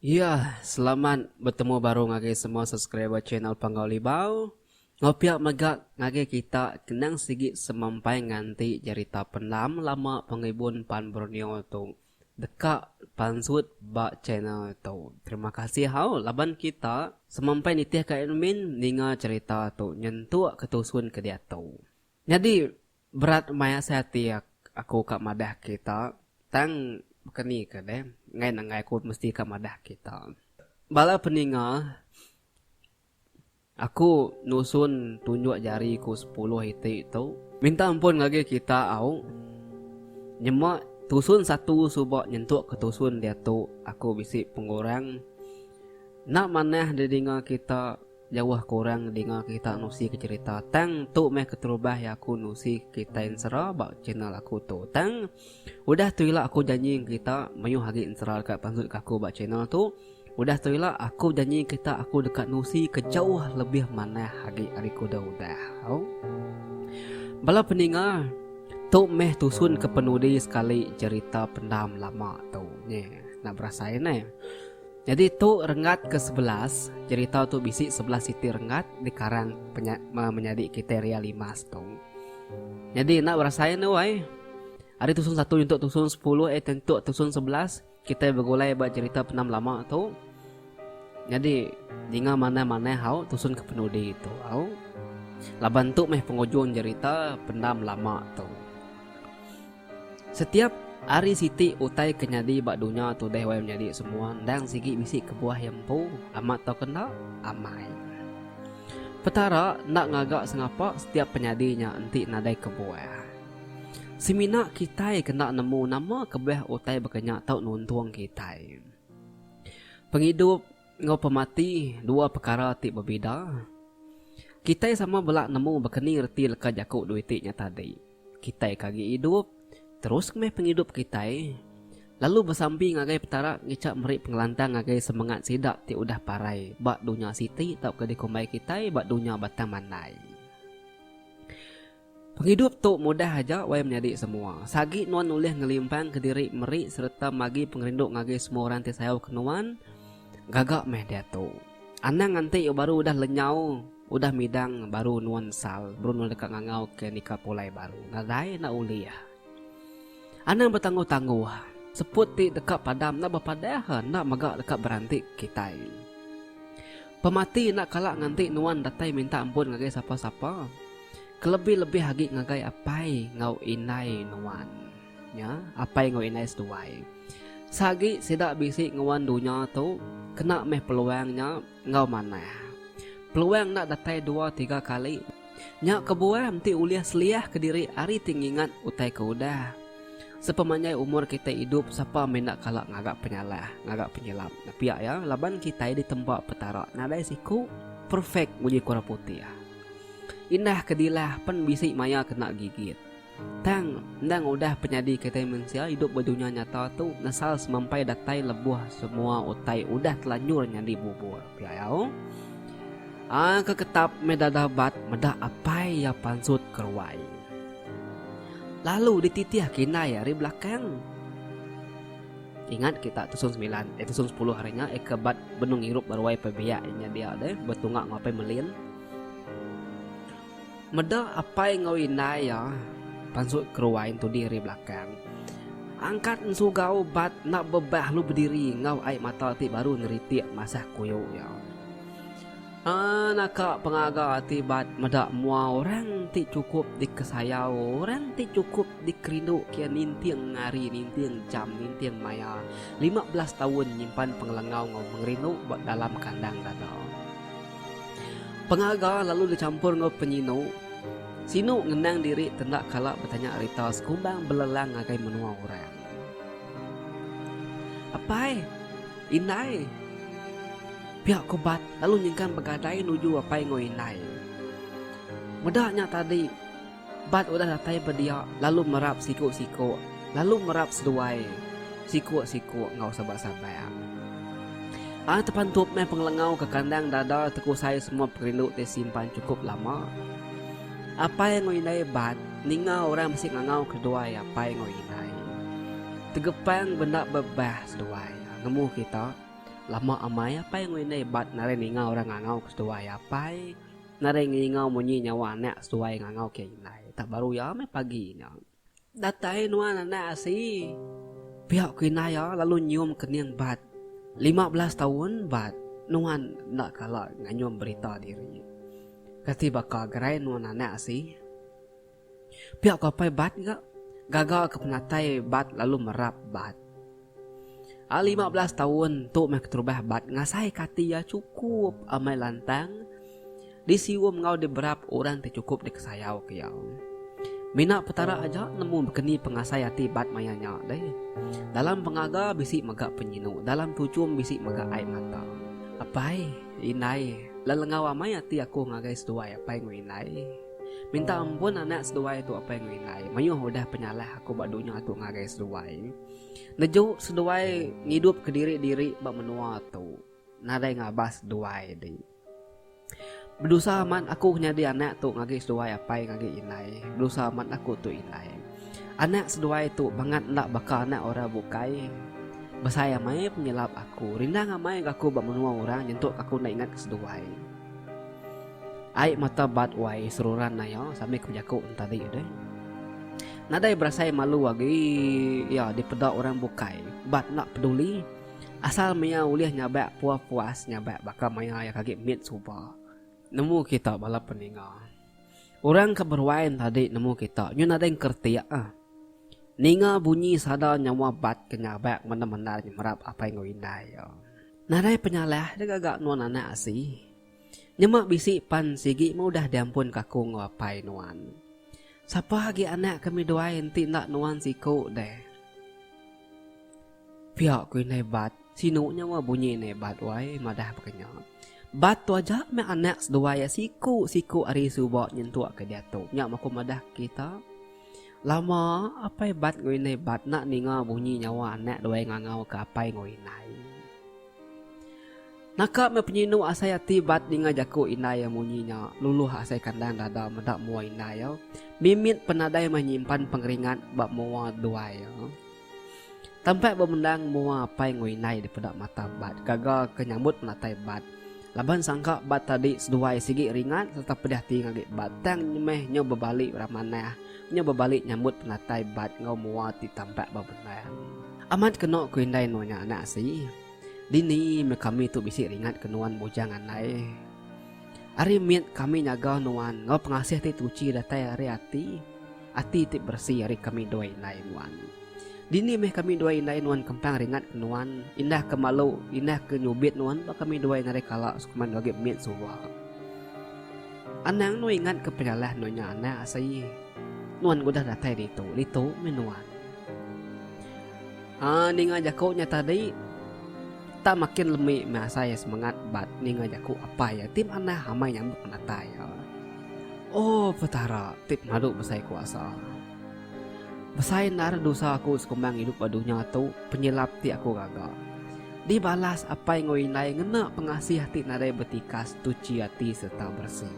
Ya, selamat betemu baru ngagai semua subscriber channel Panggau Libau. Enggau pia mega ngagai kita kenang sigi semampai nganti jerita pendam lama Pengibun Pan Borneo tu deka pansut ba channel tu. Terima kasih au laban kita semampai nitih ka admin ninga cherita tu nyentuk ke tusun ke diatu. Nyadi berat maya asai ati aku ka madah kita tang baka ni ka deh enggai nenggai aku mesti ka madah kita. Bala peninga aku nusun tunjuk jari ku sepuluh iti tu minta ampun ngagai kita au nyema tusun satu suba nyentuk ke tusun diatu aku bisi pengurang enda manah didinga kita. Jauh ke orang dinga kita nusi ke cerita tang tu meh keterubah iya aku nusi kitai ensera ba channel aku tu tang udah tu ila aku janji ngan kita mayuh agi ensera deka pansut ke aku ba channel tu udah tu ila aku janji kita aku deka nusi ke jauh lebih manah agi ari ke udah udah au bala peninga tu meh tusun ke penudi sekali cerita pendam lama tu neh nak berasai neh. Nyadi tu renggat ke 11, jerita tu bisi 11 siti renggat dikarang menyadi kitai Ria Limas tu. Nyadi enda berasai ne wai. Ari tusun satu nyentuk tusun sepuluh eh tentuk tusun 11 kitai begulai ba jerita penam lama tu. Nyadi ninga manah-manah au tusun ke penudi tu au. Laban tu meh pengujung jerita pendam lama tu. Setiap hari siti utai ke nyadi ba dunya tu deh wai menyadi semua endang sigi bisi kebuah iya empu amat tauka enda? Amai. Petara enda ngaga sengapa setiap penyadi nya enti nadai kebuah. Semina kitai ke enda nemu nama kebuah utai baka nya tau nuntung kitai. Pengidup enggau pemati dua pekara ti bebida. Kitai sama bela nemu baka ni reti leka jaku dua iti nya tadi. Kitai ke agi idup, terus meh pengidup kitai, lalu besampi ngagai Petara ngicha meri pengelantang ngagai semengat sida ti udah parai ba dunya siti tauka dikumbai kitai ba dunya Batang Mandai. Pengidup tu mudah aja wai menyadi semua. Sagi nuan ulih ngelimpangka diri meri sereta magi pengerindu ngagai semua orang ti sayauka nuan, gaga meh diatu. Anang nganti baru udah lenyau Udah midang baru nuan sal baru nuan deka ngangau ke nika pulai baru. Nadai enda ulih. Anang betangguh-tangguh. Seput ti deka padam enda bepadah enda mega deka beranti kitai. Pemati enda kala nganti nuan datai minta ampun ngagai sapa-sapa. Kelebih-lebih agi ngagai apai enggau indai nuan. Nya, apai enggau indai seduai. Seagi sida bisi nguan dunya tu, kena meh peluang nya. Enggau manah. Peluang enda datai dua tiga kali. Nya kebuah enti ulih seliah kediri ari ti ngingat utai ke udah. Sepemanjai umur kitai idup sapa meh enda kala ngaga penyalah, ngaga penyilap. Pia iya laban kitai ditempa Petara nadai siku perfect nguji ku orang putih. Indah ke dilah pen bisi maya kena gigit. Tang, endang udah penyadi kitai mensia idup ba dunya nyata tu nesal semampai datai lebuh semua utai udah telanjur nyadi bubur. Pia iya. Aa ke ketap meh dada bat meda apai iya pansut ke ruai. Lalu dititih ke indai ari belakang. Ingat kita tusun semilan eh tusun sepuluh hari nya eh ke bat benung ngirup ba ruai pembiak iya nya dia deh betunga enggau apai Melin. Meda apai enggau indai iya pansut keruai entudi ari belakang. Angkat ensugau bat enda bebah lalu bediri enggau ai mata ti baru neritik masah kuyu iya. Aa naka pengaga ati bat meda mua orang ti chukup dikesayau, orang ti chukup dikerindu ke iya ninting hari, ninting jam, ninting maya 15 taun nyimpan pengelengau enggau pengerindu ba dalam kandang dada. Pengaga lalu dichampur enggau penyinu, sinu ngenang diri te enda kala betanya rita sekumbang belelang ngagai menua orang. Apai! Indai! Pia ku Bat lalu nyengkang begadai nuju apai enggau indai. Meda nya tadi, Bat udah datai ba dia lalu merap siku-siku lalu merap seduai siku-siku enggau sabak-sabak. Ang tepantup meh pengelengau ke kandang dada tekusai semua pengerindu ti simpan chukup lama. Apai enggau indai Bat ninga orang bisi ngangau ke seduai apai enggau indai. Tegepang benda bebah seduai nemu kita. Lama amai apai enggau indai Bat nadai ninga orang ngangau ke seduai apai. Nadai nginga munyi nyawa anak seduai ngangau ke indai. Tak baru iya meh pagi nya. Datai nuan anak asi. Pia ku indai iya lalu nyium kening Bat. 15 taun Bat nuan enda kala nganyum berita diri. Kati baka gerai nuan anak asi. Pia ku apai Bat ga gaga ke penatai Bat lalu merap Bat. A 15 taun tu meh keterubah Bat ngasai ke ati iya chukup amai lantang disium enggau diberap orang ti chukup dikesayau ke iya. Mina Petara aja nemu bekeni pengasai ati Bat maya nya deh. Dalam pengaga bisi mega penyinu, dalam tuchum bisi mega ai mata. Apai, indai, lelengau amai ati aku ngagai seduai apai enggau indai. Minta ampun anak seduai tu apai enggau indai. Mayuh udah penyalah aku ba dunya tu ngagai seduai. Neju seduai ngidup kediri-diri ba menua tu. Nadai ngabas seduai di. Bedosa amat aku nyadi anak tu ngagai seduai apai ngagai indai. Bedosa amat aku tu indai. Anak seduai tu bangat enda baka anak orang bukai. Besai amai penyelap aku. Rindang amai ga aku ba menua orang nyentuk aku enda ingat ke seduai. Ai mata bat wai seruran naya sambil ke bejaku entadi deh. Nadai berasai malu agi iya dipeda orang bukai. Bat enda peduli. Asal maya ulih nyabak puas-puas nyabak baka maya iya ke agi mit suba. Nemu kita bala peninga. Orang ke beruai entadi nemu kita nyu nadai engkeretik ah. Ninga bunyi sada nyawa bat ke nyabak mendar-mendar nyemerap apai enggau indai iya. Nadai penyalah digaga nuan anak asi. Nyema bisi pan sigi meh udah diampun ka aku enggau apai nuan. Sapa agi anak kami duai enti enda nuan siku deh. Pia ku indai Bat, sinu nyawa bunyi indai Bat wai madah baka nya. Bat tu aja meh anak seduai iya siku siku ari suba nyentuk ke diatu. Nya meh aku madah ke kita. Lama apai Bat enggau indai Bat enda ninga bunyi nyawa anak duai ngangau ke apai enggau indai. Naka meh penyinu asai ati bat ninga jaku indai iya munyi nya luluh asai kandang dada meda mua indai iya. Mimit penadai meh nyimpan pengeringat ba mua duai iya. Tampak bemendang mua apai enggau indai dipeda mata bat gaga ke nyambut penatai bat. Laban sangka bat tadi seduai sigi ringat sereta pedih ati ngagi bat tang meh nyau bebali orang manah nyau bebali nyambut penatai bat enggau mua ti tampak bemendang. Amat keno ku indai nuan nya anak asi. Dini meh kami tu bisi ringat ke nuan bujang andai. Ari mit kami nyaga nuan enggau pengasih ti tuchi datai ari ati, ati ti beresi ari kami dua indai nuan. Dini meh kami dua indai nuan kempang ringat ke nuan, indah ke malu, indah ke nyubit nuan ba kami dua indai kala sekuman agi mit suba. Anang nuan ingat ke penyalah nuan nya anak asai. Nuan udah datai ditu, ditu meh nuan. Aa ninga jaku nya tadi tak makin lemi meh asai semengat bat ninga jaku apai iya ti manah amai nyambut penatai iya. Oh Petara ti pemadu besai kuasa. Besai endar dosa aku sekumbang idup ba dunya tu penyilap ti aku gaga. Dibalas apai enggau indai ngena pengasih ti nadai betikas tuchi ati sereta beresi.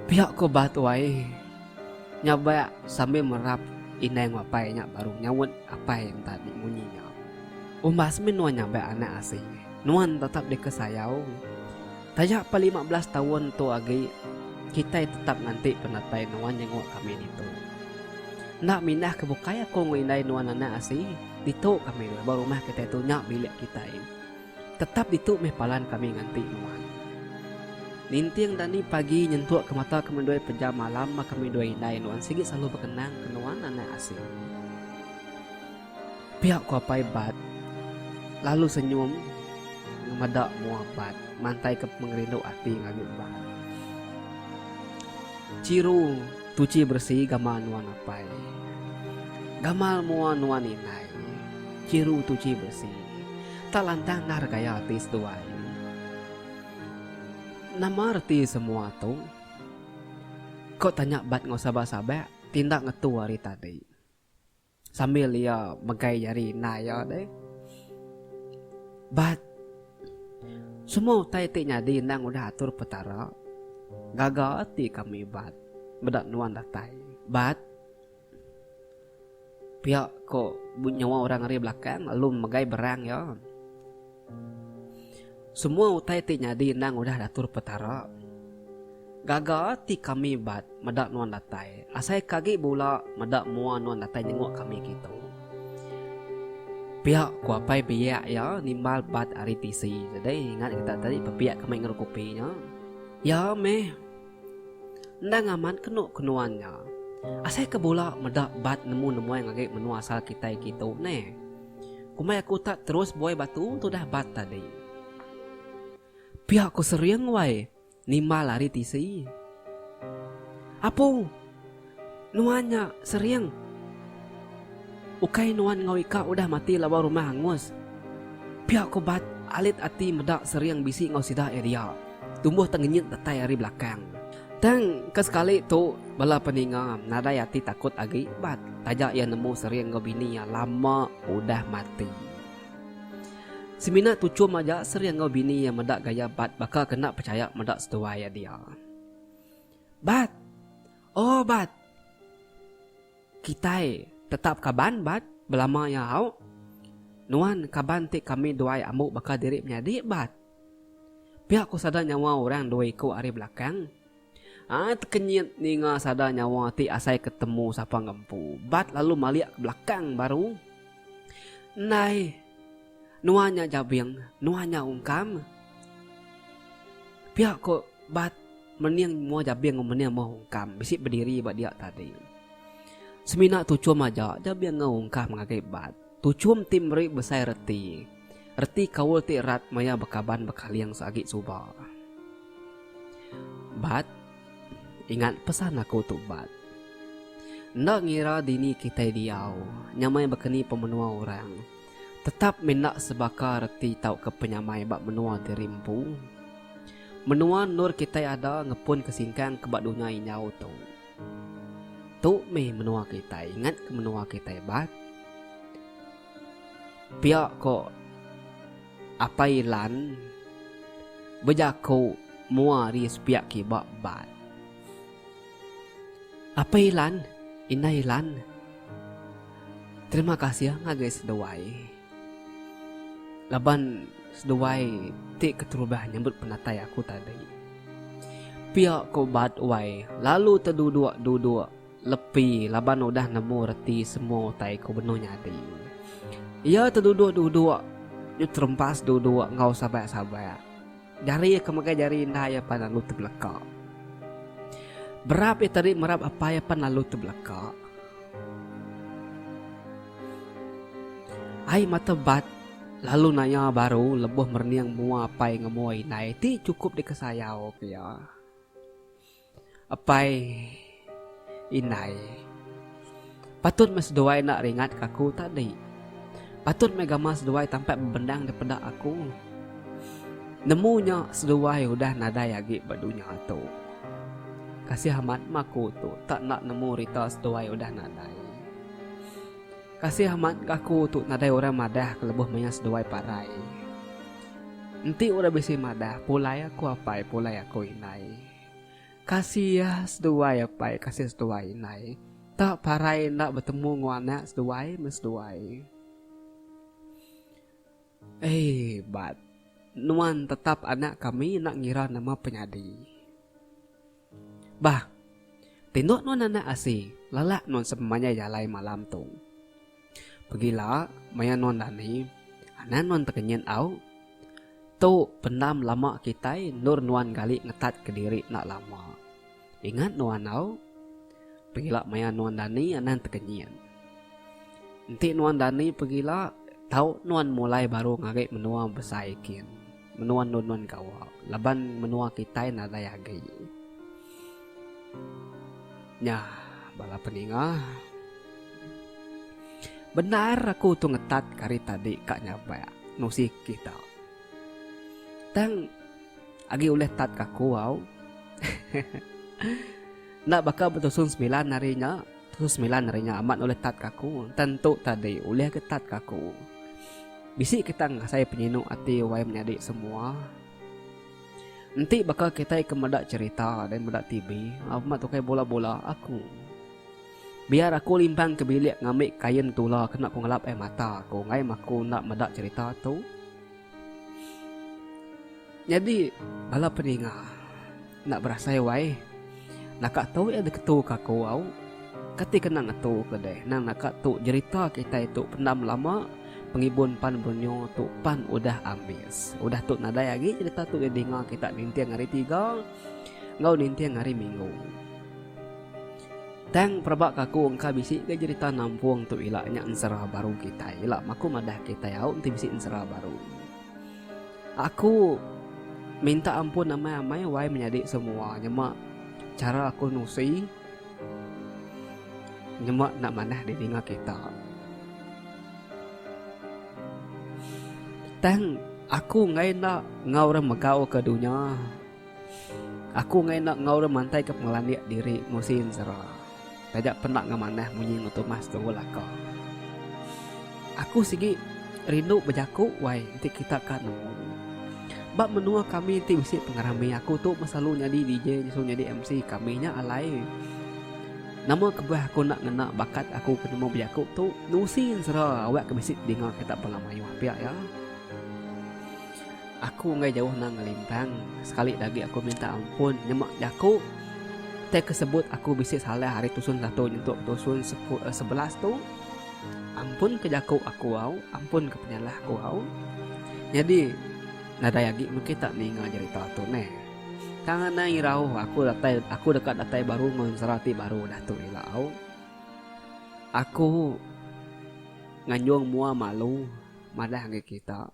Pia ko ba tuai nyabak sambil merap indai enggau apai nya baru nyaut apai enta di munyi nya. Umbas meh nuan nyabak anak asi. Nuan tetap dikesayau. Taja pa 15 taun tu agi kitai tetap nganti penatai nuan nyenguk kami ditu. Enda mindah ke bukai aku enggau indai nuan anak asi ditu kami ba rumah kitai tu nya bilik kitai. Tetap ditu meh palan kami nganti nuan. Ninting dani pagi nyentuk ke mata kami duai pejam malam meh kami duai indai nuan sigi selalu bekenang ke nuan anak asing. Pia ku apai Bat lalu senyum ngemeda mua Bat mantai ke pengerindu ati ngagai Bat. Chiru tuchi beresi gamal nuan apai. Gamal mua nuan indai. Chiru tuchi beresi. Tak lantang endar gaya ati seduai. Nama reti semua tu? Ko tanya Bat enggau sabak-sabak ti enda ngetu ari tadi. Sambil iya megai jari indai iya deh. But semua utai ti nyadi endang udah atur Petara. Gaga ati kami bat meda nuan datai. But pia ko nyawa orang ari belakang lalu megai berang iya. Semua utai ti nyadi endang udah diatur Petara. Gaga ati kami bat meda nuan datai. Asai ke agi bula meda mua nuan datai nyenguk kami kitu. Pia ku apai biak iya nimbal bat ari tisi. Jadi ingat kita tadi pepiak kami ngeru kopi nya. Ya meh. Endang amat kenu ke nuan nya. Asai ke bula meda bat nemu nemuai ngagai menua asal kitai kitu neh. Kumbai aku tak terus buai batu tudah bat tadi. Pia ku sering wai nimbal ari tisi. Apu! Nuan nya sering. Ukai nuan enggau ika udah mati laban rumah angus. Pia ku Bat alit ati meda sering bisi enggau sida iya dia. Tumbuh tengenyit datai ari belakang. Tang ke sekali tu bala peninga nadai ati takut agi Bat taja iya nemu sering enggau bini iya lama udah mati. Semina tuchum aja sering enggau bini iya meda gaya Bat baka ke enda pechaya meda seduai iya dia. Bat! Oh Bat! Kitai tetap kaban Bat belama iya au. Nuan kaban ti kami duai ambu baka diri menyadi Bat. Pia ku sada nyawa orang dua iku ari belakang. Aa tekenyit ninga sada nyawa ti asai ke temu sapa ngempu. Bat lalu malik ke belakang baru. Endai. Nuan nya jabing, nuan nya ungkam. Pia ku Bat mening mua jabing enggau mening mua ungkam bisi bediri ba dia tadi. Semina tuchum aja jabing enggau ungkam ngagai Bat. Tuchum ti meri besai reti. Reti kaul ti rat maya bekaban bekaling seagi suba. Bat, ingat pesan aku tu Bat. Enda ngira dini kitai diau, nyamai bekeni pemenua orang. Tetap meh enda sebaka reti tauka penyamai ba menua diri empu. Menua endur kitai ada ngepun ke singkang ke ba dunya injau tu. Tu meh menua kitai, ingat ke menua kitai bat. Pia ko Apai Lan bejaku mua ari sepiak kiba bat. Apai Lan, Indai Lan. Terima kasih ngagai seduai laban seduai ti keterubah nyambut penatai aku tadi. Pia ko Bat wai lalu teduduk duduk lepi laban udah nemu reti semua utai ko benung nyadi. Iya teduduk duduk nyu terempas duduk enggau sabak sabak. Jari ke megai jari indai iya pan lalu tebeleka. Berap iya tadi merap apai iya pan lalu tebeleka. Ai mata Bat lalu naya baru lebuh merening mua apai enggau mua indai ti chukup dikesayau ke iya. Apai indai. Patut meh seduai enda ringat ke aku tadi. Patut meh gamal seduai tampak bebendang dipeda aku. Nemu nya seduai udah nadai agi ba dunya tu. Kasih amat meh aku tu tak enda nemu rita seduai udah nadai. Kasih amat ga aku tu nadai orang madah ke lebuh maya seduai parai. Enti orang bisi madah pulai aku apai pulai aku indai. Kasih seduai apai kasih seduai indai. Tak parai enda betemu enggau anak seduai meh seduai. Eii bat nuan tetap anak kami enda ngira nama penyadi. Bah tinduk nuan anak asi lelak nuan sepemanjai jalai malam tu. Pegila maya nuan dani anang nuan tekenyit au. Tu pendam lama kitai endur nuan gali ngetat kediri enda lama. Ingat nuan au. Pegila maya nuan dani anang tekenyit. Enti nuan dani pegila tau nuan mulai baru ngagai menua besai kin. Menua endur nuan gawa laban menua kitai nadai agi. Nya bala peninga. Bendar aku tu ngetat ke hari tadi ka nyabak nusi kita. Tang agi ulih tat ka aku au. Enda baka betusun semilan hari nya, tusun semilan hari nya amat ulih tat ka aku. Tang tu tadi ulih ke tat ka aku. Bisi kita ngasai penyinu ati wai menyadi semua. Enti baka kitai ke meda cherita deh meda TV, amat ukai bula-bula aku. Biar aku limpang ke bilik ngambi kain tula kena ku ngelap ai mata aku enggai meh aku enda meda cherita tu. Nyadi bala peninga enda berasai wai naka tu iya diketu ka aku au. Kati kena ngetu ke deh nang naka tu jerita kitai tu pendam lama pengibun pan Borneo tu pan udah ambis. Udah tu nadai agi jerita tu didinga kita ninting hari tiga enggau ninting hari minggu. Tang pereba ka aku engka bisi ga jerita nampung tu ila nya ensera baru kitai. Ila maku madah kitai au enti bisi ensera baru. Aku minta ampun amai-amai wai menyadi semua nyema chara aku nusi nyema enda manah didinga kita. Tang aku enggai enda enggau orang megau ke dunya. Aku enggai enda enggau orang mantaika pengelandik diri ngusi ensera. Taja pen enda ngemanah munyi enggau Thomas tu laka. Aku sigi rindu bejaku wai enti kita ka nemu. Ba menua kami ti bisi pengerami aku tu meh selalu nyadi DJ selalu nyadi MC kami nya alai. Nama kebuah aku enda ngena bakat aku ke nemu bejaku tu nusi ensera awak ke bisi dinga kita bala mayuh pia iya. Aku enggai jauh nang ngelimpang. Sekali da agi aku minta ampun nyema jaku tai ke sebut aku bisi salah ari tusun satu nyentuk ke tusun 11 tu. Ampun ke jaku aku au, ampun ke penyalah aku au. Nyadi nadai agi meh kita ninga jerita tu neh. Tang anang irau aku datai aku deka datai baru enggau ensera ti baru udah tu ila au. Aku nganjung mua malu madah ngagai kita.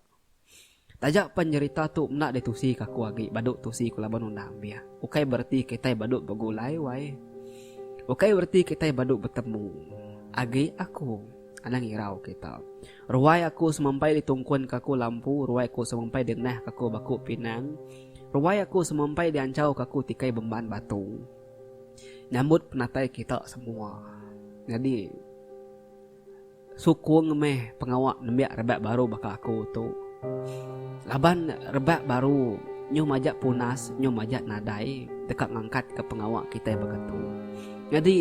Taja pen nyerita tu enda ditusi ka aku agi badu tusi ku laban undang ambih. Ukai bereti kitai badu begulai wai. Ukai bereti kitai badu betemu. Agi aku anang irau kita. Ruai aku semampai ditungkun ka aku lampu, ruai aku semampai dinah ka aku baku pinang. Ruai aku semampai dianchau ka aku tikai bemban batu. Nyambut penatai kita semua. Nyadi. Sukung meh pengawa nembiak rebak baru baka aku tu. Laban rebak baru nyu majak punas nyu majak nadai deka ngangkatka pengawa kitai baka tu. Nyadi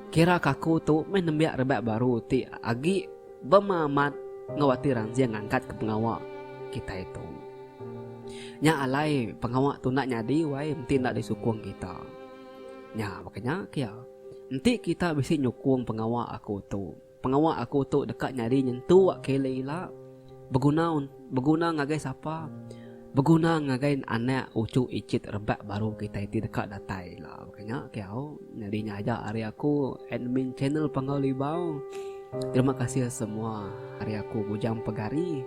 kira ka aku tu meh nembiak rebak baru ti agi bemamat enggau ati ransing ngangkatka pengawa kitai tu. Nya alai pengawa tu enda nyadi wai enti enda disukung kita. Nya baka nya kia. Enti kita bisi nyukung pengawa aku tu, pengawa aku tu deka nyadi nyentuk kili ila, beguna beguna ngagai sapa? Beguna ngagai anak uchu ichit rebak baru kitai ti deka datai ila. Baka nya ke au. Nyadi nya aja ari aku admin channel Panggau Libau. Terima kasih semua ari aku Bujang Pegari.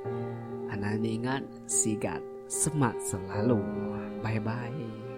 Anang ingat sigat semat selalu. Bye bye.